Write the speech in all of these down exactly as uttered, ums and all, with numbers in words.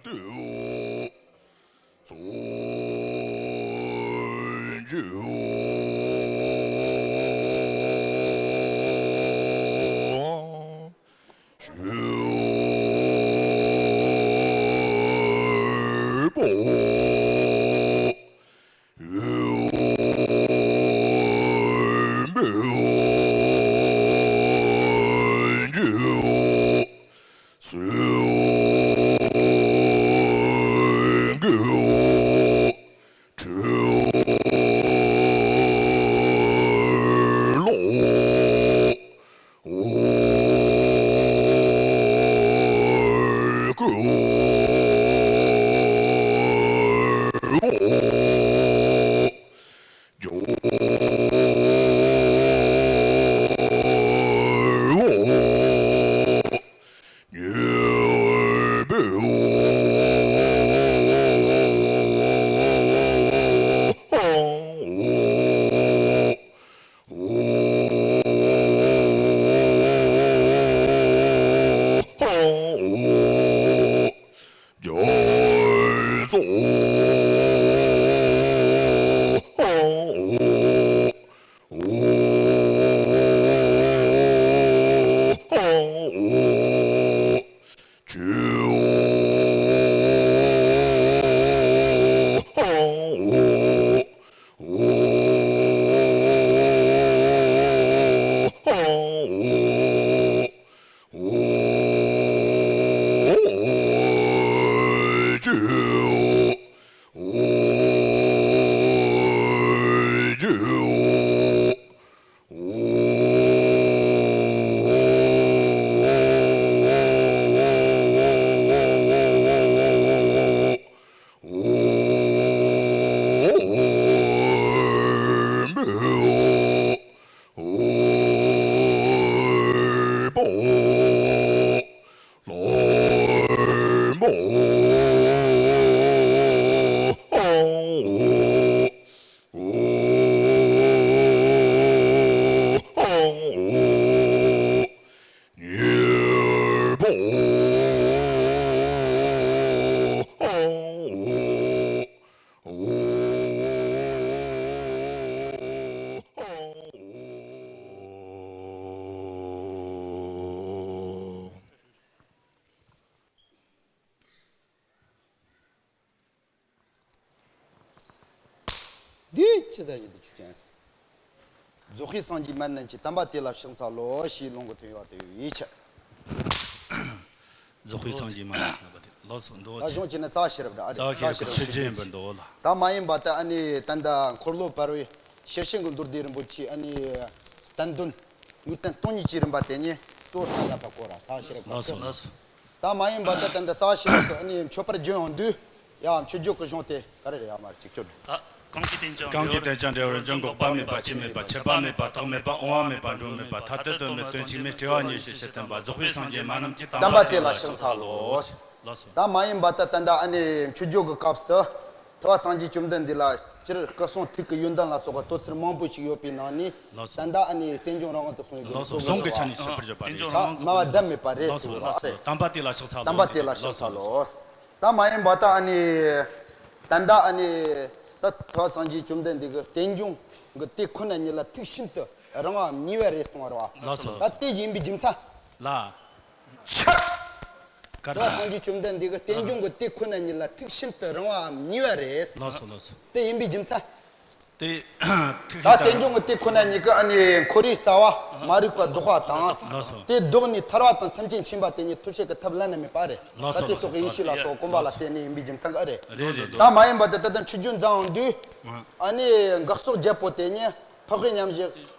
ཏུ། བཙན་བྱོལ་བོད་པ། འདི་ཅི་ལྟར་ཡིན་དུ་ཆུ་ཅན། རྫོགས་པའི་སངས་རྒྱས་མ་ནམ་མཁའི་དམ་པ་དེ་ལ་ཕྱག་འཚལ་ལོ་ཞེས་ལུང་གིས་སྟོན་པ་དེ་ཡི་ཕྱིར། རྫོགས་པའི་སངས་རྒྱས་མ་ནམ་མཁའི་དམ་པ་དེ་ལགས་སོ་འདུག་བ། ད་གཞུང་གཅིག་ནི་རྩ་ཤེས་རབ་འདྲ་ཨ་རེ། རྩ་ཤེས་རབ་ཀྱི་ཆོས་རྒྱུན་ཡིན་པར་འདུག་ལ། ད་མ་ཡིན་པ་ད་ཨ་ནི་ད་ལྟ་འཁོར་ལོ་བར་བའི་ཤེར་ཕྱིན་གྱི་མདོ་སྡེ་རིན་པོ་ཆེ་ཨ་ནི་བསྟན་དོན་ངེས་བསྟན་སྟོང་ཉིད་ཀྱི་རིམ་པ་དེ་ཉིད་གཙོ་བོར་བསྟན་ལ་ཕར་བསྐོར་ར་རྩ་ཤེས་རབ་ཀྱི་ལགས་སོ་ཆོས་ལགས་སོ། ད་མ་ཡིན་པ་ད་ད་ལྟ་རྩ་ཤེས་རབ་ཏུ་ཨ་ནི་མཆོད་པར་བརྗོད་ཡོང་དུས་ཡ་མཆོད་བརྗོད་ཀྱི་གཞུང་དེ་ག་རེ་རེད་ཡ་མ་རེད་ཅིག་ཆོད། ད་གང་གི་བསྟན་ཀྱང་། གང་གི་བསྟན་ཀྱང་འགོག་པ་མེད་པ་ཆོས་མེད་པ་ཆད་པ་མེད་པ་རྟག་མེད་པ་འོང་བ་མེད་པ་འགྲོ་མེད་པ་ཐ་དད་དོན་མེད་དོན་གཅིག་མེད་སྤྲོས་པ་ཉེར་ཞི་ཞེས་བསྟན་པ་རྫོགས་པའི་སངས་རྒྱས་མ་ནམ་མཁའི་དམ་པ་དེ་ལ་ཕྱག་འཚལ་ལོ། ལགས་སོ། ད་མ་ཡིན་པ་ད་ད་ལྟ་ཨ་ནི་མཆོད་བརྗོད་ཀྱི་སྐབས་སུ་ཐུབ་པ་སངས་རྒྱས་བཅོམ་ལྡན་འདས་ལ་སྤྱིར་སྐུ་གསུང་ཐུགས་ཀྱི་ཡོན་ཏན་ལ་སོགས་པ་དོན་ཚན་མང་པོ་ཞིག་ཡོད་པའི་ནང་ནས། ལགས་སོ། ད་ལྟ་ཨ་ནི་བསྟན་སྐྱོང་རང་དབང་དུ་སོང་བའི་ལགས་སོ། གཙོ་བོ་གསུང་གི་ཆ་ནས་ཞུ་བར་བརྗོད་པ་རེད། བསྟན་སྐྱོང་རང་དབང་དུ་སོང་། ད་སྨྲ་བ་བདག་མེད་པ་རེད་ལགས་སོ། ཟེར་བ་ལགས་སོ། རེད། དམ་པ་དེ་ལ་ཕྱག་འཚལ་ལོ། དམ་པ་དེ་ལ་ཕྱག་འཚལ་ལོ། ད་མ་ཡིན་པ་ད་ཨ་ནི་ད་ལྟ་ཨ་ནི་ད་ཐུབ་པ་སངས་རྒྱས་བཅོམ་ལྡན་འདས་ཀྱི་བསྟན་སྐྱོང་གི་དེ་ཁོ་ན་ཉིད་ལ་ཐུགས་ཤིན་ཏུ་རིང་བའམ་ཉེ་བ་རེད་གསུངས་པ་རེད་བ། ལགས་སོ། ད་དེ་ཡིན་པའི་རྒྱུ་མཚན། ལ། ཆ། ཐུབ་པ་སངས་རྒྱས་བཅོམ་ལྡན་འདས་ཀྱི་བསྟན་སྐྱོང་གི་དེ་ཁོ་ན་ཉིད་ལ་ཐུགས་ཤིན་ཏུ་རིང་བའམ་ཉེ་བ་རེད། ལགས་སོ་ལགས་སོ། དེ་ཡིན་པའི་རྒྱུ་མཚན། དེ་ཐུགས་ད་ཤིན་ཏུ། བསྟན་སྐྱོང་གི་དེ་ཁོ་ན་ཉིད་ཀྱི་ཨ་ནི་ཁོར་ཡུག་རྩ་བ་མ་རིག་པ་ལྡོག་པ་དང་། ལགས་སོ། དེ་ལྡོག་ནས་ཐར་བ་དང་ཐམས་ཅད་མཁྱེན་པ་དེ་ཉིད་ཐོབ་བྱེད་ཀྱི་ཐབས་བླ་ན་མེད་པ་རེད། ལགས་སོ། ད་དེ་ཐོག་གི་ཡེ་ཤེས་ལ་སོགས་གོམས་པ་ལ་བརྟེན་ནས་ཡིན་པའི་རྒྱུ་མཚན་གྱིས་ཨ་རེད། རེད་རེད་རེད། ད་མ་ཡིན་པ་དེ་ད་ལྟ་མཆོད་བརྗོད་མཛད་ཡོང་དུས། ཨ་ནི་འགག་གསོག་བརྒྱད་པོ་དེ་ཉིད་འཕགས་པའི་མཉམ་གཞག་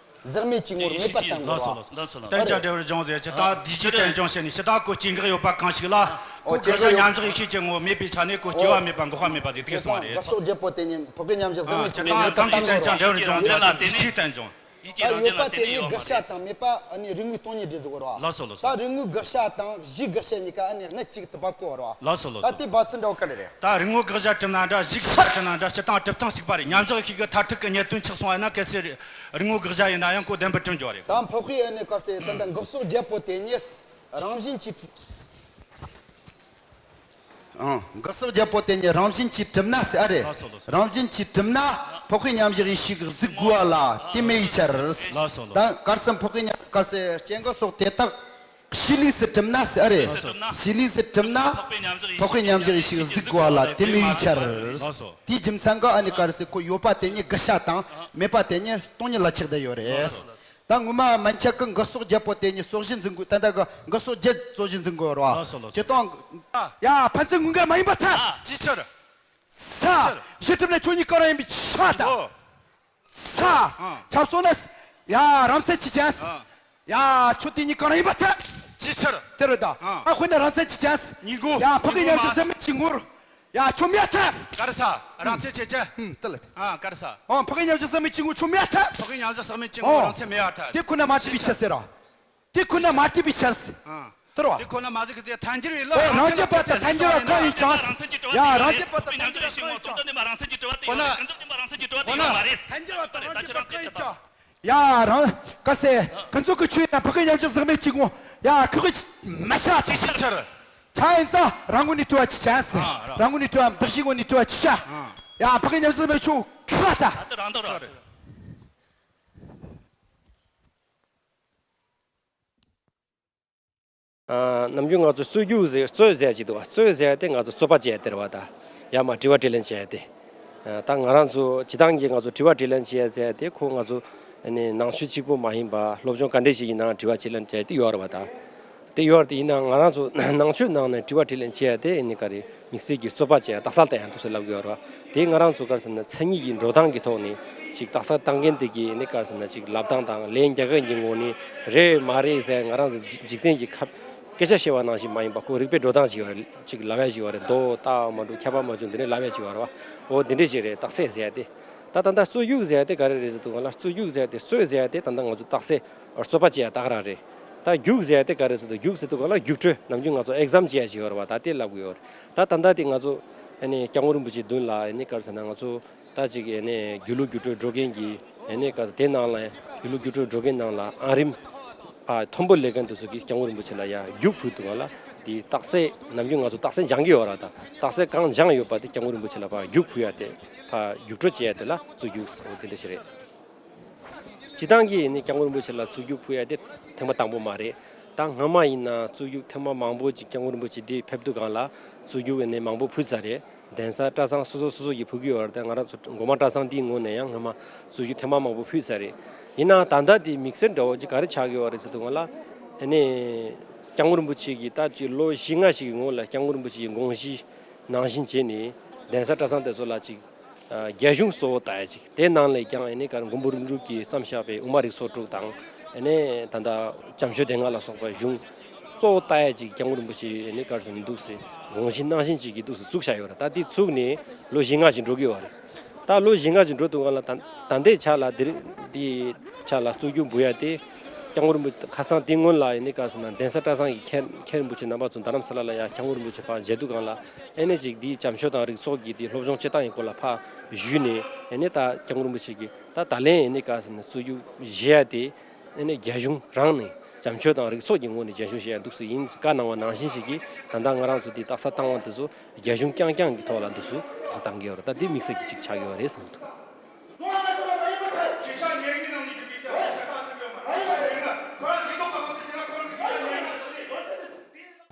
ཟག་མེད་ཀྱི་ངོར་མེད་པར་བསྟན་དགོས། ལགས་སོ་ལགས་སོ། ལགས་སོ་ལགས་སོ། བསྟན་ཀྱང་འབྲས་བུར་འབྱུང་ཟེར་ཅི་ལྟར་བདེ་སྐྱིད་བསྟན་སྐྱོང་བྱས་ནས་ཇི་ལྟར་ཀོ་སྐྱེ་འགག་ཡོད་པ་གང་ཞིག་ལ། ཨོ་ཀོ་གི་གཞི་མཉམ་གཞག་ཡེ་ཤེས་ཀྱི་ངོ་བོ་མེད་པའི་ཆ་ནས་ཀོ་སྐྱེ་བ་མེད་པ་འགག་པ་མེད་པ་ཟེར་དེ་གསུངས་པ་རེད། འགག་གསོག་བརྒྱད་པོ་དེ་ཉིད་འཕགས་པའི་མཉམ་གཞག་ཟག་མེད་ཀྱི་ངོ་བོ་མེད་པར་བསྟན་དགོས། ཨ་ཇི་ལྟར་གང་གིས་བསྟན་ཀྱང་འབྲས་བུར་འབྱུང་ཟེར་ལ་བདེ་སྐྱིད་བསྟན་སྐྱོང་། ཡོད་པ་དེ་ནི་དགག་བྱ་དང་མེད་པ་ཨ་ནི་རིགས་ངོའི་སྟོང་ཉིད་འབྲས་བུ་རེད་བ། ལགས་སོ་ལགས་སོ། ད་རིགས་ངོའི་དགག་བྱ་དང་གཞིའི་དགག་བྱ་གཉིས་ཀ་ཨ་ནི་སྣེ་གཅིག་ཏུ་བབ་དགོས་རེད་བ། ལགས་སོ་ལགས་སོ། ད་དེ་བབ་ཚུལ་འདྲ་བོ་ག་རེ་རེད། ད་རིགས་ངོའི་དགག་བྱ་གྲུབ་ན་འདྲ་གཞིའི་དགག་བྱ་གྲུབ་ན་འདྲ་སྤྱིར་བཏང་གྲུབ་སྟངས་གཅིག་པ་རེད། མཉམ་གཞག་ཡེ་ཤེས་ཀྱི་མཐར་ཐུག་གི་རྙེད་དོན་གཅིག་སོང་བ་ཡིན་ན་གལ་སྲིད་རིགས་ངོའི་དགག་བྱ་ཡིན་ན་ཡང་ཀོ་བདེན་པར་གྲུབ་འགྱོ་བ་རེད། ད་འཕགས་པའི་ཨ་ནི་སྐབས་སུ་ད་ལྟ་འགག་གསོག་བརྒྱད་པོ་དེ་ཉིད་རང་བཞིན་གྱིས། ཨང་། འགག་སོགས་བརྒྱད་པོ་དེ་ཉིད་རང་བཞིན་གྱིས་གྲུབ་ན་ཟེར། ཨ་རེད། ལགས་སོ། ལགས་སོ། རང་བཞིན་གྱིས་གྲུབ་ན་འཕགས་པའི་མཉམ་བཞག་ཡེ་ཤེས་ཀྱིས་གཟིགས་དགོས་པ་ལ་དེ་མི་ཡི་ཕྱིར། ལགས་སོ། ལགས་སོ། ད་གར་སོང་འཕགས་པའི་མཉམ་གར་སོང་སྐྱེ་འགག་སོགས་དེ་དག་གཞི་ལུས་སུ་གྲུབ་ན་ཟེར། ཨ་རེད། གཞི་ལུས་སུ་གྲུབ་ན་འཕགས་པའི་མཉམ་བཞག་ཡེ་ཤེས་ཀྱིས་གཟིགས་དགོས་པ་ལ་དེ་མི་ཡི་ཕྱིར། ལགས་སོ། དེའི་རྒྱུ་མཚན་གྱིས་ཨ་ནི་གར་སོང་ཁོ་ཡོད་པ་དེ་ཉིད་གི་ཤ་དང་མེད་པ་དེ་ཉིད་སྟོང་ཉིད་ལ་ཆགས་བསྡད་ཡོད་རེད། ལགས་སོ། ད་ངོ་མ་མན་ཆད་ཀྱི་འགག་སོགས་བརྒྱད་པོ་དེ་ཉིད་རྩོད་གཞི་འཛིན་དགོས། ད་ལྟ་གི་འགག་སོགས་བརྒྱད་རྩོད་གཞི་འཛིན་དགོས་རེད་བ། ལགས་སོ། ལགས་སོ། སྤྱིར་བཏང་། ཡ། ཕན་ཚུན་དངོས་འགལ་མ་ཡིན་པར་ཐལ། ཅིའི་ཕྱིར། ས། གཞི་གྲུབ་ན་ཁྱོད་ཉིད་གང་རང་ཡིན་པའི་ཕྱིར་ད། ཨོ། ས། ཨ། ཁྱབ་སོང་ན། ཡ། རང་མཚན་གྱིས་ཅན། ཨ། ཡ། ཁྱོད་དེ་ཉིད་གང་རང་ཡིན་པར་ཐལ། ཅིའི་ཕྱིར། དེ་རེད་ད། ཨ། ཨ། དཔེར་ན་རང་མཚན་གྱིས་ཅན། ཉིད་འགོག་ཡ། འཕགས་པའི་མཉམ་བཞག་ཟག་མེད་ཀྱི་ངོར། ཡ། ཁྱོད་མེད་ཐལ། ག་རེ་ཟེར། རང་མཚན་གྱིས་ཅན། ཨུམ། དེ་ལ། ཨ། ག་རེ་ཟེར། ཨོ། འཕགས་པའི་མཉམ་བཞག་ཟག་མེད་ཀྱི་ངོར་ཁྱོད་མེད་ཐལ། འཕགས་པའི་མཉམ་བཞག་ཟག་མེད་ཀྱི་ངོར། ཨོ། རང་མཚན་མེད་པར་ཐལ། དེ་ཁོ་ན་མ་གྲུབ་པའི་ཕྱིར་ཟེར་རོ། དེ་ཁོ་ན་མ་གྲུབ་པའི་ཕྱིར། ཨ། དེ་རོ། དེ་ཁོ་ན་མ་གྲུབ་པའི་ཕྱིར། ཐལ་འགྱུར་བའི་ལོ། ཨོ། རང་རྐྱང་པ་དང་ཐལ་འགྱུར་བ་གང་ཡིན་ཀྱང་། ཡ། རང་རྐྱང་པ་དང་ཐལ་འགྱུར་བ་གང་ཡིན་ཀྱང་། ཁོ་ན། ཁོ་ན། ཐལ་འགྱུར་བ་དང་རང་རྐྱང་པ་གང་ཡིན་ཀྱང་། ཡ། རང་། ག་ཟེར། ཁོ་ཚོ་གི་ཆོས་ཡིན་ན་འཕགས་པའི་མཉམ་བཞག་ཟག་མེད་ཀྱི་ངོར། ཡ། ཁོ་གི་མ་ཆགས་ཅིག་ཤ་ཆར། ཆ་ཡིན་ཙང་རང་ངོས་ནས་གྲུབ་པ་ཅིག་ཆགས་ཟེར། ཨ། རང་ངོས་ནས་གྲུབ་པ། གདགས་གཞིའི་ངོས་ནས་གྲུབ་པ་ཅིག་ཤ། ཨ། ཡ། འཕགས་པའི་མཉམ་བཞག་ཟག་མེད་ཁྱོད་ཁ་ད། ཨ། དེ་རང་དང་རང་། ཨ། ནམ་རྒྱུན་ང་ཚོ་རྩོད་རྒྱུགས་ཟེར། རྩོད་ཟེར་ཅིག་འདུག་བ། རྩོད་ཟེར་དེ་ང་ཚོ་རྩོད་པ་བྱས་དེ་རེད་བ་ད། ཡང་མ་དྲི་བ་དྲིས་ལན་བྱས་དེ། ཨ། ད་ང་རང་ཚོ་སྤྱིར་བཏང་གི་ང་ཚོ་དྲི་བ་དྲིས་ལན་བྱས་ཟེར་དེ་ཁོ་ང་ཚོ་ཨ་ནི་ནང་ཆོས་གཅིག་པུ་མ་ཡིན་པ་སློབ་སྦྱོང་ག་འདྲས་ཞིག་ཡིན་ནའང་དྲི་བ་དྲིས་ལན་བྱས་དེ་ཡོད་རེད་བ་ད། དེ་ཡོད་རེད་དེ། ཡིན་ནའང་ང་རང་ཚོ་ནང་ཆོས་ནང་ནས་དྲི་བ་དྲིས་ལན་བྱས་དེ་ཨ་ནི་ག་རེ་དམིགས་བསལ་གྱི་རྩོད་པ་བྱས་རྟགས་གསལ་བསྟན་ཡག་འདུག་སེ་ལབ་གི་ཡོད་རེད་བ། དེ་ང་རང་ཚོ་ག་རེ་ཟེར་ན་མཚན་ཉིད་ཀྱི་འགྲོ་སྟངས་ཀྱི་ཐོག་ནས་ཅིག་རྟགས་གསལ་བཏང་མཁན་དེ་གི་ཨ་ནི་ག་རེ་ཟེར་ན་ཅིག་ལབ་སྟངས་དང་ལན་རྒྱག་མཁན་གྱི་ངོས་ནས་རེད་མ་རེད་ཟེར། ང་རང་ཚོ་འཇིག་རྟེན་གྱི་ཁ་སྐད་ཆ་བཤད་པ་ནང་བཞིན་མ་ཡིན་པ་ཁོ་རིགས་པའི་འགྲོ་སྟངས་ཤིག་ཡོད་རེད། ཅིག་ལབ་ཡ་ཞིག་ཡོད་རེད། མདོ་རྟགས་མ་འགྲོ། ཁྱབ་པ་མ་བྱུང་། འདི་འདྲས་ལབ་ཡ་ཞིག་ཡོད་རེད་བ། འོ་འདི་འདྲས་ཞིག་རེད། རྟགས་གསལ་ཟེར་ཡ་དེ། ད་ད་ལྟ་རྩོད་རྒྱུགས་ཟེར་ཡ་དེ་ག་རེ་རེད་ཟེར་དུས་སྒང་ལ། རྩོད་རྒྱུགས་ཟེར་ཡ་དེ། རྩོད་ཟེར་ཡ་དེ་ད་ལྟ་ང་ཚོ་རྟགས་གསལ་རྩོད་པ་བྱེད་ཡ་ད་ག་རང་རེད། ད་རྒྱུགས་ཟེར་ཡ་དེ་ག་རེ་ཟེར་དུས། རྒྱུགས་ཟེར་དུས་སྒང་ལ་རྒྱུགས་སྤྲོད། ནམ་རྒྱུན་ང་ཚོ་ཨེག་ཛམ་བྱེད་ཡ་ཞིག་ཡོད་རེད་བ། ད་དེ་ལབ་གི་ཡོད་རེད། ད་ད་ལྟ་དེ་ང་ཚོ་ཨ་ནི་སྐྱབས་མགོན་རིན་པོ་ཆེའི་མདུན་ལ་ཨ་ནི་ག་རེ་ཟེར་ན་ང་ཚོ་ད་ཅིག་ཨ་ནི་རྒྱུགས་ལོག་རྒྱུགས་སྤྲོད་འགྲོ་མཁན་གྱི་ཨ་ནི་ག་དེ་ནང་ལ་རྒྱུགས་ལོག་རྒྱུགས་སྤྲོད་འགྲོ་མཁན་ནང་ལ་ཨང་རིམ་ཕར་མཐོན་པོ་སླེབས་མཁན་དེ་ཚོ་གིས་སྐྱབས་མགོན་རིན་པོ་ཆེ་ལ་ཡར་རྒྱུགས་ཕུལ་དུས་སྒང་ལ། དེ་རྟགས་གསལ་ནམ་རྒྱུན་ང་ཚོ་རྟགས་གསལ་སྦྱང་གི་ཡོད་ར། ད་རྟགས་གསལ་གང་སྦྱངས་ཡོད་པ་དེ་སྐྱབས་མགོན་རིན་པོ་ཆེ་ལ་ཕར་རྒྱུགས་ཕུལ་ཡ་དེ། ཕར་རྒྱུགས་སྤྲོད་བྱེད་ཡ་དེ་ལ་རྩོད་རྒྱུགས་ཟེར། འོ་དེ་འདྲ་ཞིག་རེད། སྤྱིར་བཏང་གི་ནི་སྐྱབས་མགོན་རིན་པོ་ཆེ་ལ་རྩོད་རྒྱུགས་ཕུལ་ཡ་དེ་ཐེངས་མ་དང་པོ་མ་རེད། ད་སྔ་མ་ཡིན་ན་རྩོད་རྒྱུགས་ཐེངས་མ་མང་པོ་ཅིག་སྐྱབས་མགོན་རིན་པོ་ཆེ་འདི་ཕེབས་དུས་སྒང་ལ་རྩོད་རྒྱུགས་ནི་མང་པོ་ཕུལ་ཚར་རེད། གདན་ས་གྲྭ་ཚང་སོ་སོ་སོ་སོ་ཡིས་ཕུལ་གི་ཡོད་རེད། ད་ང་རང་ཚོ་སྒོ་མང་གྲྭ་ཚང་འདིའི་ངོས་ནས་ཡང་སྔ་མ་རྩོད་རྒྱུགས་ཐེངས་མ་མང་པོ་ཕུལ་ཚར་རེད། ཡིན་ནའང་ད་ལྟ་དེ་དམིགས་བསལ་འདྲ་བོ་ཅིག་ག་རེ་ཆགས་ཀྱི་ཡོད་རེད་ཟེར་དུས་སྒང་ལ། ཨ་ནི་སྐྱབས་མགོན་རིན་པོ་ཆེ་གིས་ད་ཅིག་ལོ་བཞི་ལྔ་ཞིག་གི་སྔོན་ལ་སྐྱབས་མགོན་རིན་པོ་ཆེ་གི་དགོངས་གཞི་ནང་བཞིན་བྱས་ནས་གདན་ས་གྲྭ་ཚང་དེ་ཚོ་ལ་ཅིག་ཨ། རྒྱ་གཞུང་གཙོ་བོ་ལྟ་ཡ་ཅིག་དེ་ནང་ལས་ཀྱང་ཨ་ནི་ག་རེ་མགོན་པོ་རིན་པོ་ཆེ་གིས་བརྩམས་བཞག་པའི་དབུ་མ་རིགས་ཚོགས་དྲུག་དང་། ཨ་ནི་ད་ལྟ་བྱམས་ཆོས་སྡེ་ལྔ་ལ་སོགས་པ་གཞུང་གཙོ་བོ་ལྟ་ཡ་ཅིག་སྐྱབས་མགོན་རིན་པོ་ཆེ་ཨ་ནི་ག་རེ་ཟེར་ན་འདུག་སེ་དགོངས་གཞི་ནང་བཞིན་ཅིག་གིས་འདུག་སེ་བཙུགས་བཞག་ཡོད་རེད། ད་དེ་བཙུགས་ནས་ལོ་བཞི་ལྔ་ཅིག་འགྲོ་གི་ཡོད་རེད། ད་ལོ་བཞི་ལྔ་ཅིག་འགྲོ་དུས་སྒང་ལ། ད་ད་ལྟའི་ཆ་ལ་འདིར་འདིའི་ཆ་ལ་རྩོད་རྒྱུགས་འབུལ་ཡ་དེ། སྐྱབས་མགོན་རིན་པོ་ཆེ་ཁ་སང་དེ་སྔོན་ལ་ཨ་ནི་ག་རེ་ཟེར་ན་གདན་ས་གྲྭ་ཚང་གི་མཁན་མཁན་རིན་པོ་ཆེ་རྣམ་པ་ཚོ་རྡ་རམ་ས་ལ་ལ་ཡར་སྐྱབས་མགོན་རིན་པོ་ཆེ་ཕར་མཇལ་དུས་སྒང་ལ། ཨ་ནི་ཅིག་འདིའི་བྱམས་ཆོས་དང་རིགས་ཚོགས་ཀྱི་དེ་སློབ་སྦྱོང་བྱེད་སྟངས་ཀྱི་སྐོར་ལ་ཕར་ཞུས་ནས། ཨ་ནི་ད་སྐྱབས་མགོན་རིན་པོ་ཆེ་གིས་ད་ད་ལན་ཨ་ནི་ག་རེ་ཟེར་ན་རྩོད་རྒྱུགས་བཞེས་ཡ་དེ། ཨ་ནི་རྒྱ་གཞུང་རང་ནས་བྱམས་ཆོས་དང་རིགས་ཚོགས་ཀྱི་ངོས་ནས་རྒྱ་གཞུང་བཞེས་ཡ་འདུག་སེ་ཡིན་བཀའ་གནང་བ་ནང་བཞིན་ཞིག་གིས། ད་ལྟ་ང་རང་ཚོ་འདི་རྟགས་གསལ་བཏང་བ་དེ་ཚོ་རྒྱ་གཞུང་རྐྱང་རྐྱང་གི་ཐོག་ལ་འདུག་སེ་རྟགས་གསལ་བཏང་གི་ཡོད་རེད། ད་འདི་དམིགས་བསལ་གྱི་ཅིག་ཆགས་ཡོད་རེད་བསམ་གྱི་འདུག་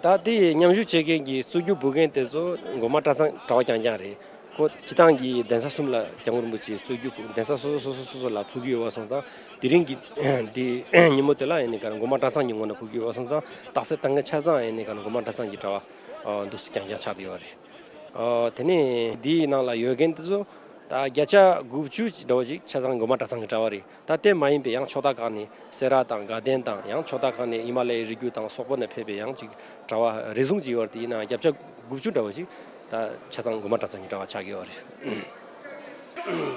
ད་དེ་མཉམ་ཞུགས་བྱེད་མཁན་གྱི་རྩོད་རྒྱུགས་འབུལ་མཁན་དེ་ཚོ་སྒོ་མང་གྲྭ་ཚང་གྲྭ་པ་རྐྱང་རྐྱང་རེད། ཁོ་སྤྱིར་བཏང་གི་གདན་ས་གསུམ་ལ་སྐྱབས་མགོན་རིན་པོ་ཆེ་རྩོད་རྒྱུགས་གདན་ས་སོ་སོ་སོ་སོ་སོ་སོ་ལ་ཕུལ་གྱི་ཡོད་པ་སོང་ཙང་། དེ་རིང་གི་དེ་ཉིན་མོ་དེ་ལ་ཡིན་ནའི་ག་རེ་སྒོ་མང་གྲྭ་ཚང་གི་ངོས་ནས་ཕུལ་གྱི་ཡོད་པ་སོང་ཙང་། རྟགས་གསལ་བཏང་མཁན་ཆ་ཚང་ཡིན་ནའི་ག་རེ་སྒོ་མང་གྲྭ་ཚང་གི་གྲྭ་པ་འདུག་སེ་རྐྱང་རྐྱང་ཆགས་བསྡད་ཡོད་རེད། ཨོ། དེ་ནས་འདིའི་ནང་ལ་ཡོད་མཁན་དེ་ཚོ་ད་བརྒྱ་ཆ་དགུ་བཅུ་འདྲ་བོ་ཞིག་ཆ་ཚང་སྒོ་མང་གྲྭ་ཚང་གི་གྲྭ་པ་རེད། ད་དེ་མ་ཡིན་པའི་ཡང་ཕྱོགས་མཐའ་ཁག་ནས་སེ་ར་དང་དགའ་ལྡན་དང་། ཡང་ཕྱོགས་མཐའ་ཁག་ནས་ཧི་མ་ལ་ཡའི་རི་རྒྱུད་དང་སོག་པོ་ནས་ཕེབས་པའི་ཡང་ཅིག་གྲྭ་པ་རེ་ཟུང་ཅིག་ཡོད་རེད། དེ་ཡིན་ནའང་བརྒྱ་ཆ་དགུ་བཅུ་འདྲ་བོ་ཞིག་ད་ཆ་ཚང་སྒོ་མང་གྲྭ་ཚང་གི་གྲྭ་པ་ཆགས་ཀྱི་ཡོད་རེད།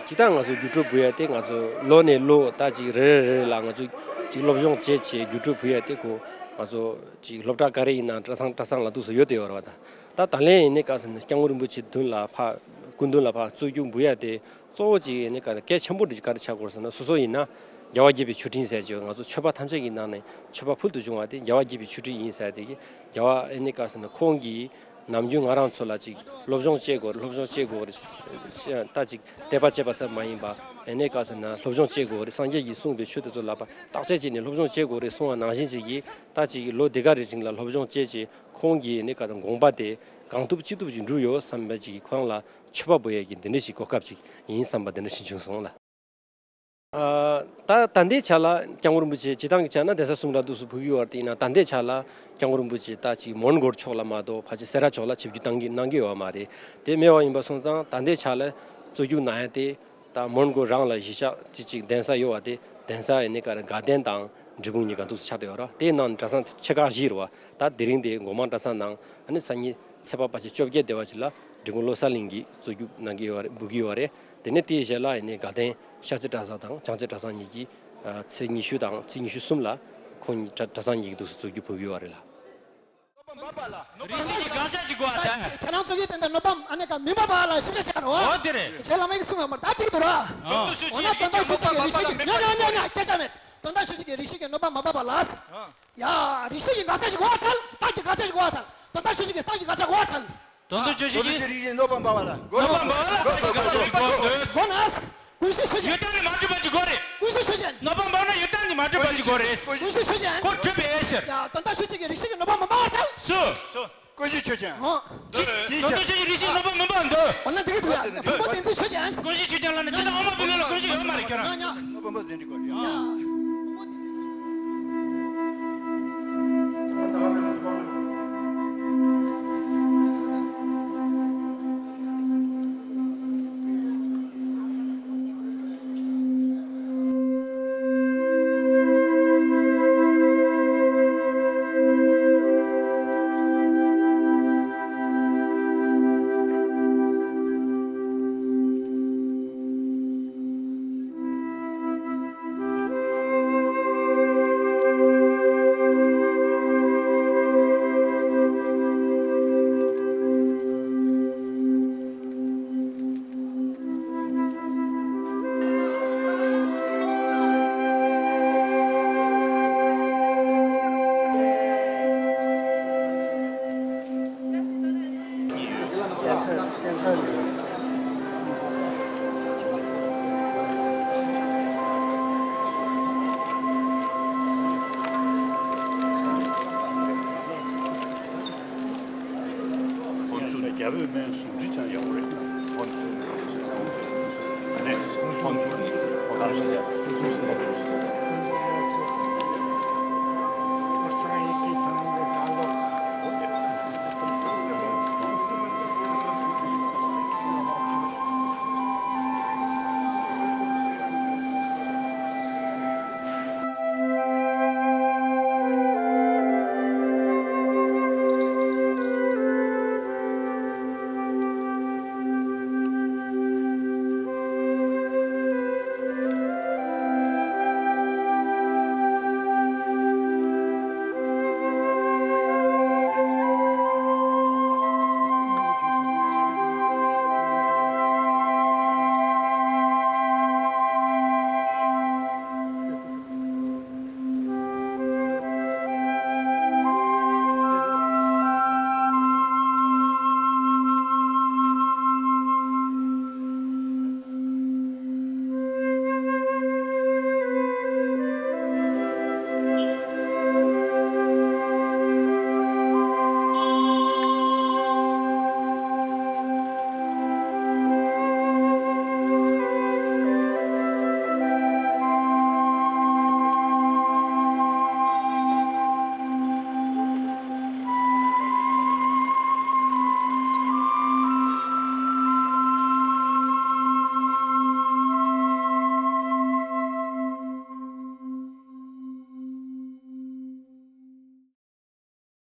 སྤྱིར་བཏང་ང་ཚོ་རྒྱུགས་སྤྲོད་འབུལ་ཡ་དེ་ང་ཚོ་ལོ་ནས་ལོ་ད་ཅིག་རེ་རེ་རེ་རེ་ལ་ང་ཚོ་ཅིག་སློབ་སྦྱོང་བྱས་བྱས་རྒྱུགས་སྤྲོད་འབུལ་ཡ་དེ་ཁོ་ང་ཚོ་ཅིག་སློབ་གྲྭ་ག་རེ་ཡིན་ན་གྲྭ་ཚང་གྲྭ་ཚང་ལ་འདུག་སེ་ཡོད་དེ་ཡོད་རེད་བ། ད་ད་ད་ལན་ཡིན་ནའི་ག་རེ་ཟེར་ན་སྐྱབས་མགོན་རིན་པོ་ཆེ་མདུན་ལ་ཕར་སྐུ་མདུན་ལ་ཕར་རྩོད་རྒྱུགས་འབུལ་ཡ་དེ་གཙོ་བོ་ཅིག་ཡིན་ནའི་ག་རེ་གལ་ཆེན་པོ་འདྲ་ག་རེ་ཆགས་ཀྱི་ཡོད་རེད་ཟེར་ན། སོ་སོ་ཡིན་ན་རྒྱལ་བ་དགྱེས་པའི་མཆོད་སྤྲིན་ཟེར་གྱི་ཡོད། ང་ཚོ་ཆོས་པ་ཐམས་ཅད་ཀྱི་ནང་ནས་མཆོད་པ་ཕུལ་དུ་བྱུང་བ་དེ་རྒྱལ་བ་དགྱེས་པའི་མཆོད་སྤྲིན་ཡིན་ཟེར་དེ་གི། རྒྱལ་བ་ཡིན་ནའི་ག་རེ་ཟེར་ན་ཁོང་གིས་ ནམ་རྒྱུན་ང་རང་ཚོ་ལ་ཅིག་སློབ་སྦྱོང་བྱེད་དགོས་རེད། སློབ་སྦྱོང་བྱེད་དགོས་རེད། ད་ཅིག་དད་པ་བྱེད་པ་ཙམ་མ་ཡིན་པ་ཨེ་ནས་ག་ཟེར་ན་སློབ་སྦྱོང་བྱེད་དགོས་རེད། སངས་རྒྱས་ཀྱིས་གསུངས་པའི་ཆོས་དེ་ཚོ་ལ་བརྟག་དཔྱད་བྱས་ནས་སློབ་སྦྱོང་བྱེད་དགོས་རེད་གསུངས་པ་ནང་བཞིན་ཅིག་གིས། ད་ཅིག་ལོ་འདི་ག་རེ་རིང་ལ་སློབ་སྦྱོང་བྱས་རྗེས་ཁོང་གིས་ཨེ་ནས་ག་དང་དགོངས་པ་དེ་གང་ཐུབ་ཅི་ཐུབ་ཅིག་འགྲུབ་ཡོད་བསམ་པ་ཅིག་ཁོ་རང་ལ་མཆོད་པ་འབུལ་ཡས་ཀྱི་འདི་འདྲ་ཞིག་གོ་སྐབས་ཅིག་ཡིན་བསམ་པ་འདི་འདྲ་ཞིག་བྱུང་སོང་ལ། ཨ། ད་ད་ལྟའི་ཆ་ལ་སྐྱབས་མགོན་རིན་པོ་ཆེ་སྤྱིར་བཏང་གི་ཆ་ན་གདན་ས་གསུམ་ར་འདུག་སུ་ཕུལ་གྱི་ཡོད་རེད། ཡིན་ན་ད་ལྟའི་ཆ་ལ་སྐྱབས་མགོན་རིན་པོ་ཆེ་ད་ཅིག་མོན་གྷོ་ཕྱོགས་ལ་མ་གཏོགས་ཕལ་ཆེར་སེ་ར་ཕྱོགས་ལ་ཆིབས་བསྒྱུར་བཏང་གི་གནང་གི་ཡོད་མ་རེད། དེ་མེད་པ་ཡིན་པ་སོང་ཙང་ད་ལྟའི་ཆ་ལ་གཙོ་རྒྱུག་གནང་ཡ་དེ་ད་མོན་གྷོ་རང་ལ་གཞིས་ཆགས་ཅིག་ཅིག་གདན་ས་ཡོད་པ་དེ། གདན་ས་ཨེ་ནས་ག་རེ་དགའ་ལྡན་དང་འབྲས་སྤུངས་གཉིས་ཀ་འདུག་སུ་ཆགས་བསྡད་ཡོད་རེད། དེའི་ནང་གྲྭ་ཚང་ཆེ་ཁག་བཞི་རེད་པ། ད་དེ་རིང་དེ་སྒོ་མང་གྲྭ་ཚང་ནང་ཨ་ནི་སང་ཉིན་ཚེས་པ་ཕལ་ཆེར་བཅོ་བརྒྱད་དེ་བ་ཅིག་ལ་འབྲས་སྤུངས་བློ་གསལ་གླིང་གིས་གཙོ་རྒྱུག་གནང་གི་ཡོད་རེད། འབུལ་གྱི་ཡོད་རེད། དེ་ནས་དེའི་རྗེས་ལ་ཨེ་ནས་དགའ་ལྡན་ཤར་རྩེ་གྲྭ་ཚང་དང་བྱང་རྩེ་གྲྭ་ཚང་གཉིས་ཀྱིས་ཨ་ཚེས་ཉི་ཤུ་དང་ཚེས་ཉི་ཤུ་གསུམ་ལ་ཁོང་གཉིས་གྲྭ་གྲྭ་ཚང་གཉིས་ཀྱིས་འདུག་སུ་གཙོ་རྒྱུག་འབུལ་གྱི་ཡོད་རེད་ལ། རིགས་ཤིག་གི་དགག་བྱ་ཅིག་གོ་བ་དང་། ཁྱེད་རང་ཚོ་གིས་དེ་འདྲ་གནོད་པ་ཨ་ནི་ག་མི་འབབ་པ་ལ་ཞིབ་ཆ་བྱ་རོགས། འོ་དེ་རེད། ཁྱེད་བླ་མ་གིས་གསུངས་ཡོད་མ་རེད། ད་འགྲིག་འདུག་ར། དོན་དུ་ཤོད་འོ་ན་དོན་དག་ཤོད་ཅིག་གི་རིགས་ཤིག་གི་ཉོ་ཉོ་ཉོ་ཉོ་སྐད་ཆ་མེད། དོན་དག་ཤོད་ཅིག་གི་རིགས་ཤིག་གི་གནོད་པ་མ་འབབ་པ་ལ། ཡ། རིགས་ཤིག་གི་དགག་བྱ་ཞིག་གོ་བ་ཐལ། རྟགས་ཀྱི་དགག་བྱ་ཞིག་གོ་བ་ཐལ། དོན་དག་ཤོད་ཅིག་གི་རྟགས་ཀྱི་དགག་བྱ་གོ་བ་ཐལ། དོན་དུ་ཤོད་ཅིག་གི་རིགས་ཤིག་གནོད་པ་འབབ་པ་ལ། གནོད་པ་འབབ་པ་ལ་རྟགས་ཀྱི་དགག་བྱ་ཞིག་གོ་དགོས། གོ་ན། ཀུན་གཞི་ཆོས་ཅན། ཡོད་དམ་ནི་མ་གྲུབ་པ་ཅིག་དགོས་རེད། ཀུན་གཞི་ཆོས་ཅན། གནོད་པ་འབབ་ན་ཡོད་དམ་ནི་མ་གྲུབ་པ་ཅིག་དགོས་རེད། ཀུན་གཞི་ཆོས་ཅན། ཁོ་གྲུབ་པའི་ཕྱིར། ཡ། དོན་དག་ཤོད་ཅིག་གི་རིགས་ཤིག་གི་གནོད་པ་མ་འབབ་པ་ཐལ། སུ། ཀུན་གཞི་ཆོས་ཅན། ཨོ། ཅི། དོན་དུ་ཆོས་ཅན་རིགས་ཤིག་གནོད་པ་མི་འབབ་འདུག་འོ་ན་འགྲིག་འདུག་ཡ། ཕུང་པོ་བདེན་འཛིན་ཆོས་ཅན། ཀུན་གཞི་ཆོས་ཅན་ལ་ནི་ཅི་ལྟར་དབུ་མ་པའི་ལུགས་ལ་ཀུན་གཞི་ཡོད་མ་རེད་ཁྱོད་རང་། ཡ། ཡ། ཕུང་པོ་བདེན་འཛིན་གོ་ཡ། ཡ། ཁོང་ཚོ་ནས་རྒྱ་བོད་སྨན་ཟུང་འབྲེལ་ཀྱང་ཡག་པོ་རེད། ཁོང་ཚོ་